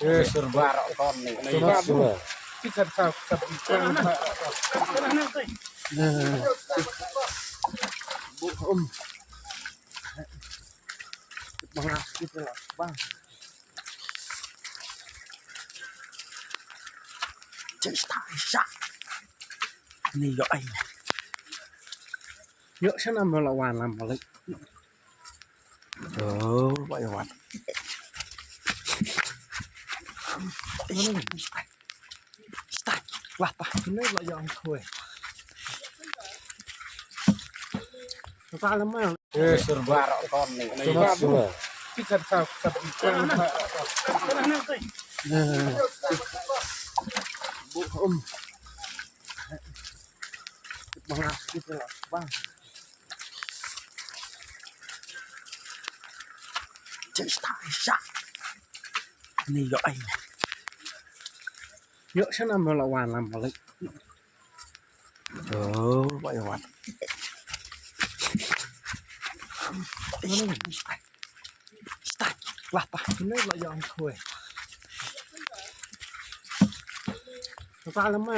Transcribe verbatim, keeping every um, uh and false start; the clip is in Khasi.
Eh, serba rok ton ni. Serba. Kita tak tak. Bang, kita lah, bang. Cek tak syak. Ni yo ai. Yo sana mala wan lam balik. Oh, ba yo wan. Stai. Wah, pa. Ini ba yo ang kue. Salam. Eh, serba rok ton ni. Serba. Kita tak tak. Bang, kita lah, bang. Cek tak syak. Ni yo ai. Yo sana mala wan lam balik. Oh, ba yo wan. Stai. Wah, pa. Ini ba yo ang kue. Salam.